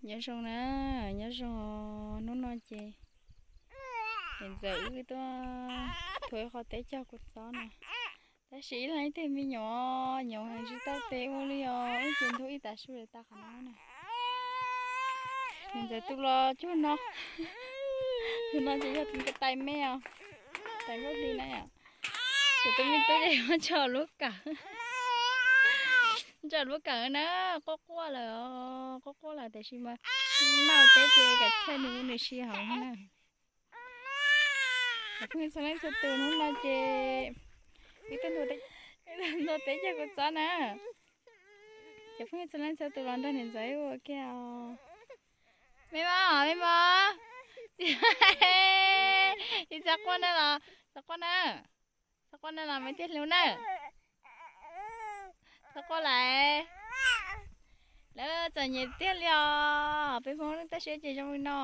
Nyob zoo na, nyob zoo. Hnub no ces niam ntxawm wb tuaj thuav ib qho teb cog kua txob no. Tab sis ib leeg ib tug me nyuam, nyuam heev tsis tau tes ua li os, wb ces nthuav ib tav su lawm tag qhov no na. Niam ntxawm tus los cuag no, tus no ces yog tus tais me os, tais npauj hli na yom. Kuv tus me tub ces nyob ntsog lub kawm, ntsog lub kawm na, quaj quaj lawm os, quaj quaj lawm tiam sis mas noj teb ces kam chawj nws, nws si hauv na. Cov phooj ywg txhua leej txhua tus, hnub no ces wb tuaj nthuav teb cog kua txob na. Cov phooj ywg txhua leej txhua tus los nrog niam ntxawm ua ke os. Me mos, me mos, tsis txhob quaj na los, txhob quaj na, txhob quaj na los me thiaj hlub na. Txhob quaj lawm. Lawv txom nyem tiag li os, peb Hmoob lub toj siab ces zoo li no,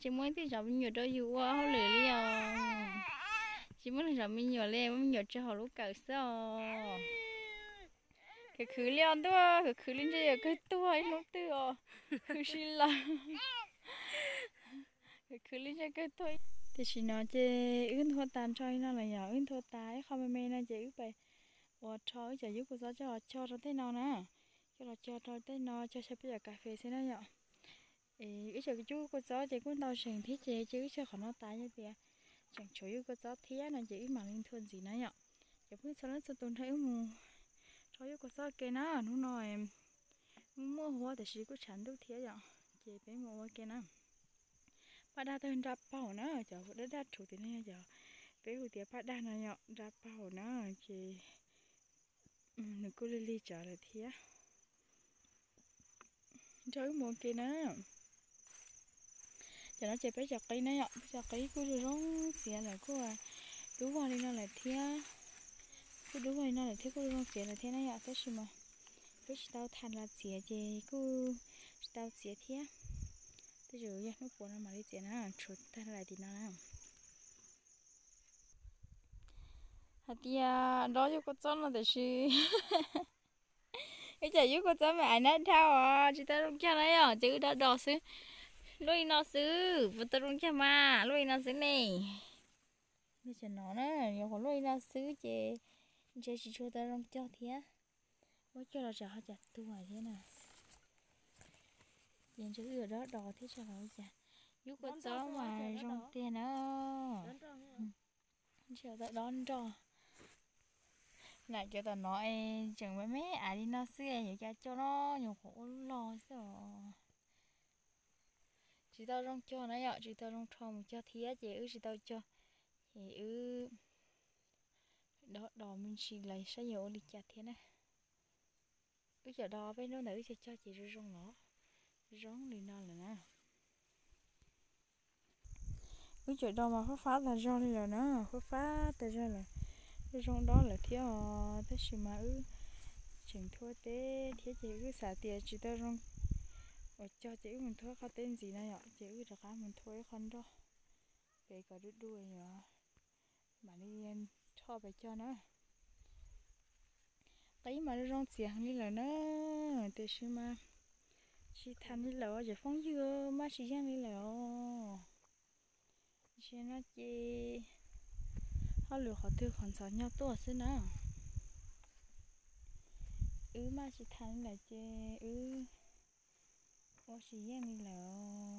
tsis muaj ib tug zov me nyuam rau yus ua hauj lwm li os. Tsis muaj leej zov me nyuam li, muaj me nyuam tso hauv lub kawm xwb os. Khwv khwv li os ntuj, khwv khwv li ntshe yuav kawg tuag ib hnub twg os. Khwv si lawm. Khwv khwv li ntshe kawg tuag. Tam sim no ces wb nthuav tas nrho li no lawm yom, wb nthuav tas ib qho me me no ces wb pais ua rho wb cov yub kua txob coj los cog rau tej no na. Coj los cog rau tej no, cog xyaw peb cov kas fes xwb na yom. Es wb cov yub kua txob ces kuj ntau zeeg thiab ces, ces wb cog qhov no tas yog tias tseem tshuav yub kua txob thiab no ces wb mam li nthuav ntxiv na yom. Cov phooj ywg txhua leej txhua tus nrog wb mus rho yub kua txob ke na. Hnub no muaj muaj huab tiam sis kuj tshav ntuj thiab yom, ces peb mus ua ke na. Paj daj tawg nra paug na, cov daj daj rhuv tim no yog cov peb hu tias paj daj no yom, nra paug na, ces nws kuj lig lig tsawv lawm thiab. Nrog wb mus ua ke na. Cov no ces peb cov qib na yom, peb cov qib kuj zoo zoo txiav lawm, kuj dub vog li no lawm thiab. Kuj dub vog li no lawm thiab, kuj zoo zoo txiav lawm thiab na yom, tab sis mas peb tsis tau tham los txiav ces kuj tsis tau txiav thiab. Tej zaum yog hnub puav no mam li txiav na, tshuav tag lais tim no na. Hais tias dob yub kua txob no tiam sis wb cov yub kua txob me aiv nab dhau os, tsis tau zoo cog na yom, ces wb dob do xwb. Luaj li no xwb, puas tau zoo cog mas, luaj li no xwb ne. Cov no na, nyuam qhuav luaj li no xwb ces ntshe tsis tshua tau zoo cog thiab. Muab cog los tsam ho cas tuag thiab na. Ces ntshe wb yuav dob do thiab tsam los ua cas. Yub kua txob mas zoo tiag na. Ntshe tau dob nroj. Nam cov tom no es tseem me me aiv li no xwb es yuav cas cog no, nyuam qhuav ua loj xwb os. Tsis tau zoo cog na yom, tsis tau zoo rho mus cog thiab ces wb tsis tau cog. Ces wb dob do me ntsis lawm saib yuav ua li cas thiab na. Wb cov do peb hnub ntawd wb cog cog ces zoo zoo los, zoo li no lawm na. Wb cov do mas fab fab tas zog li lawm na, fab fab tas zog lawm, zoo zoo dob lawm thiab os, tab sis mas wb tseem thuav teb thiab ces wb xav tias tsis tau zoo uas cog ces wb mus thuav qhov teb ntxiv na yom, ces wb rov qab mus thuav ib qho nroj pem kom du du yuav mam li rho pem cog na. Qib mas zoo zoo txiav heev li lawm na, tiam sis mas tsis tham li lawm os, cov phooj ywg, maj tsis yeej li lawm os. Tam sim no ces hauj lwm qhov twg qhov ntxhov nyob tuaj xwb na. Wb maj tsis tham li lawm ces wb ua tsis yeej li lawm.